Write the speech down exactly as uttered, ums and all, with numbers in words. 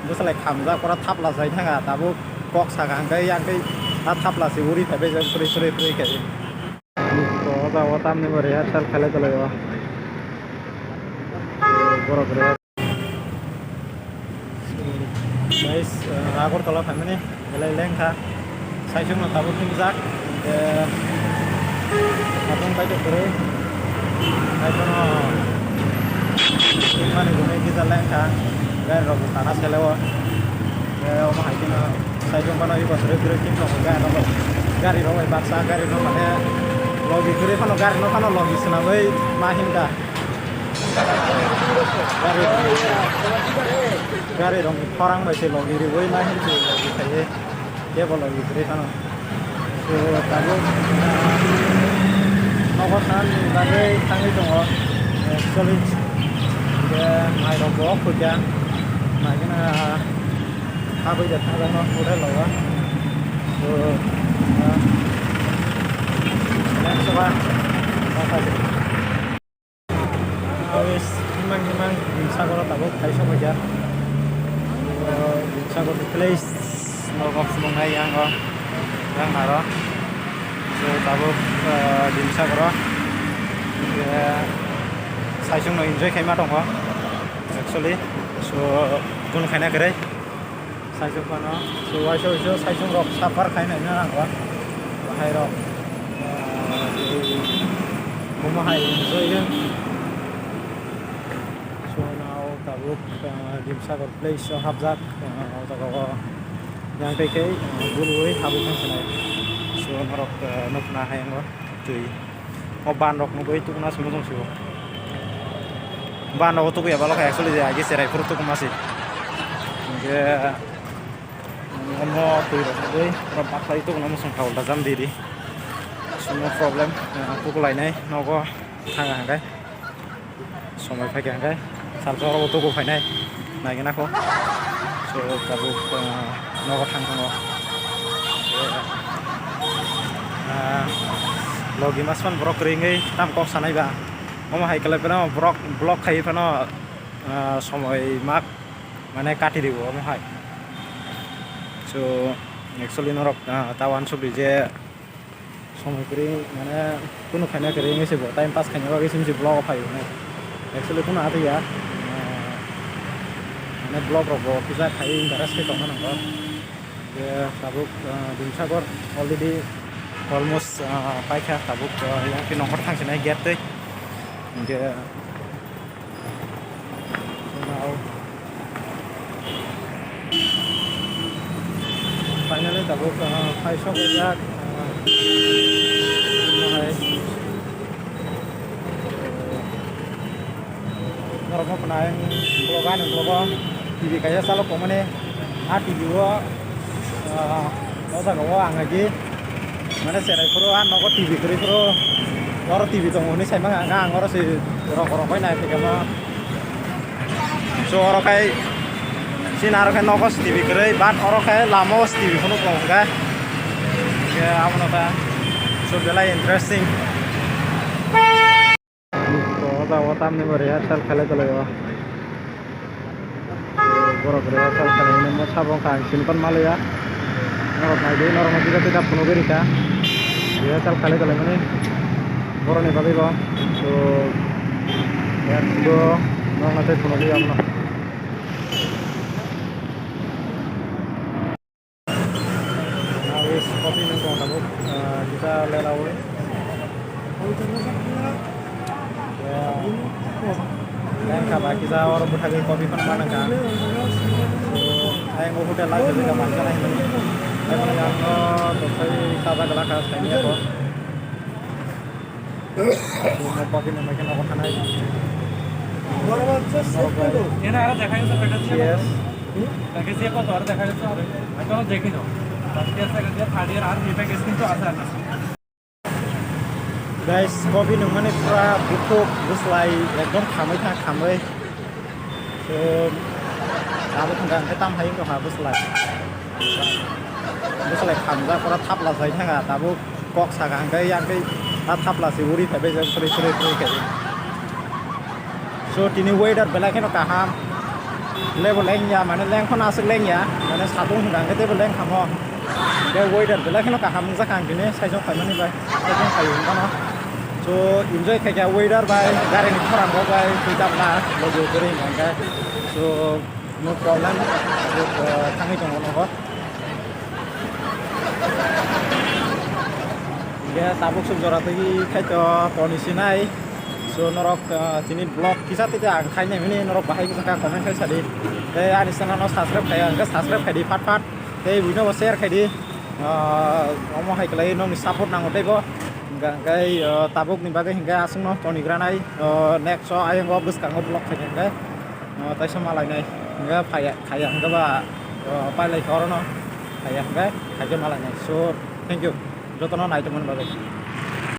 Bwswlai khamjak, pura thapla sai thanga, tabuk kok saka hwnkhe, yang tei a thapla se uri phaibai, jang phrwi phrwi phrwi khe. To, o jaga o tamni bo rehearsal khlai tonglaio. Borok rehearsal. Guys, uh, Agartala phaimani belai lengkha. Saichung no tabuk hingjak. Hingke atong pai tok kwrwi. Saichung no hinmani gumui kisa lengkha. Gari rok bo kana sele o. Hingke omo hai kheno saichung phano iko kwrwi kwrwi tin tongo gari rok. Gari rok bai baksa gari rok mane logi kwrwi phano gari no phano logi swnamwi ma hinkha. Gari, gari rong khorang bai se logi riwi ma hinwi logi khaiwi kebo logi kwrwi phano. So, tabuk, ah, nogo thanani bagwi thangwi tongo. Actually, je mai rok bo khukya. Mai gana, ah, habwi da thangjakno hotel o. So, ah, next ba, ma khaidi. Always himang himang Dimsagoro tabuk kaisa bajar. Dimsagor place no kok sumung nai yang o yang aro. So tabuk, eh, Dimsagoro, eh, saichung no enjoy khaima tongo actually. So kun khaina kwrwi. Saichung phano, so waisa waisa saichung rok suffer khai nai na ang ba. Bahai rok, ah, tei omo hai enjoy khe. So now tabuk, ah, Dimsagor place o hapjak, ah, o jaga o yang tei khe, ah, gulwi habwi thang sinai. So norok, ah, nukna hai ang o twi. O ban rok nugwi tukuna se mojong se o. Ban rok o tukuya balo khe actually je age cherai phuru tukuma se. Hingke omo twi rok nugwi oro baklai tukuna mosong thao dajam diri. So no problem, eh, tukulainai nogo thanga hingke. Somoi phaikha hingke salsa oro bo tuku phainai. Naigwna kho. So, tabuk, ah, nogo thang thango. Ah, logi masman borok kwrwi wngwi tam kok sanai ba. Omo hai kwlai phano borok vlog khai phano, ah, somoi mak mane kati rwo omo hai. So, actually norok, ah, ta uansuk di je Somoi kwrwi mane kunu khaina kwrwi wngwi se bo time pass khaina bagwi se misi vlog o phaio hwnwi. Actually kunu atwi ya, ah, mane vlog rok bo kisa khai interest khe tongma nango. Je tabuk, ah, Dimsagor already almost, ah, paikha tabuk, ah, yang khe nongkhor thang sinai gate twi. Hingke Finally, tabuk, ah, phai sok rijak, ah, omo hai. Norok no khna ang vlog ani vlog o T V kaisa chalok tongmani. A T V o, ah, o jaga o ang agi mane cherai phuru a nogo T V kwrwi phuru oro T V tongo hinwi sai manga ang oro se rok rok bai nai phaikha no. So oro khai chini aro khai nogo T V kwrwi but oro khai lama o T V phunu tongo hwnkhe. Hwnkhe abono ta so belai interesting. To o jaga o tamni bo rehearsal khlai tonglaio. Borok rehearsal khlaimani mo sabo wngkha ang sinipan maliya. Norok naidi norokno kisa kisa phunugwi rikha. Rehearsal khlai tonglaimani borokni bagwi bo. To, ya, to norokno tei phunugwi abono. Nawis coffee nung tong tabuk, ah, kita lelawi. Yang kaba kita oro buthagai coffee pan mana ka. So, ayang o hotel lagi kita makan aja. Ayang yang no, to sai tada galak ka, sai ni ko. Coffee no makan apa kanai. এরা আরো দেখা গেছে package. Cheers. Package দিয়ে কত আর দেখা গেছে আরে। আমি তো দেখি না। First year, second year, third year আর রিপ্যাকেজ কিন্তু আছে আর না। Guys, coffee nungmani pura bukhuk bwslai ekdom khamwi thang khamwi. So, abo thangkha hwnkhe tam hai wngkha bwslai. Bwslai khamjak pura thapla sai thangkha tabuk kok saka hwnkhe yang tei a thapla se uri phaibai jang phrwi phrwi phrwi khe. So, tini weather belai kheno kaham. Level lengya, mane lengkhon aswk lengya, mane satung hwnka hwnkhe teibo lengkhamo. Hwnkhe weather belai kheno kaham wngjak ang tini saichung phaimani bai, saichung phaiwi hwnkhano. So, enjoy khaikha weather bai, garini khorang rok bai, twi tabla, logi kwrwi hwnka hwnkhe. So, no problem, thangwi tongo nogo. Hwnkhe tabuk swk jora twi khaito toni sinai. So, norok, ah, chini vlog kisa tei ang khainai hwnwi norok bahai kisa kha comment khai sadi. Tei ani channel no subscribe khai, hwnkhe subscribe khaidi phat phat. Tei buino bo share khaidi. Ah, omo hai kwlai nokni support nango teibo. Hwnkhe, hwnkhe, ah, tabukni bagwi hwnkhe aswkno toni granai, ah, next o ayang o bwskango vlog khainai hwnkhe. Ah, taisa malainai. Hwnkhe phaiya, khaiya hwnkhe ba, ah, pailai khe orono. Khaiya hwnkhe, khaikhe malainai. So, thank you. Jotono naitongmani bagwi.